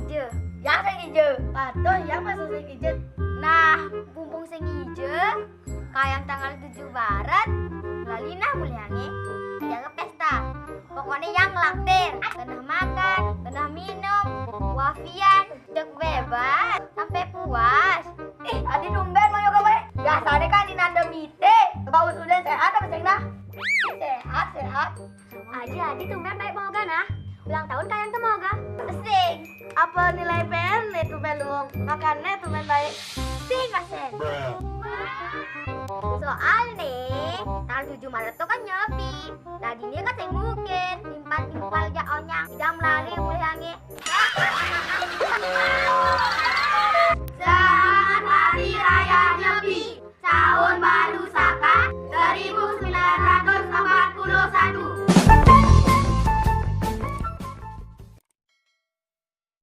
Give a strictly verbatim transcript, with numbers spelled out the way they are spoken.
Ijo. Yang sing ijo. Patuh, yang masuk sing ijo. Nah, mumpung sing ijo, kayang tanggal tujuh Maret, lali nah mulihange. Jangan pesta. Pokoknya yang ngelaktir, pernah makan, pernah minum, wafian, cek bebas, sampai puas. Ih, Adi tumben mau yoga baik. Biasanya kan di nanda mite, bau sudah sehat apa sih nah? Sehat, sehat. Adi, Adi tumben baik mau gana. Ulang tahun kayang tuh mau ga? Sing. Apa nilai P N itu belum? Makannya tumben baik. Sing, Mas Sen. Soal nih, tanggal tujuh Maret tuh kan nyepi. Tadinya kan saya mungkin timpal-timpal ja onyang. Jam lari mulihange.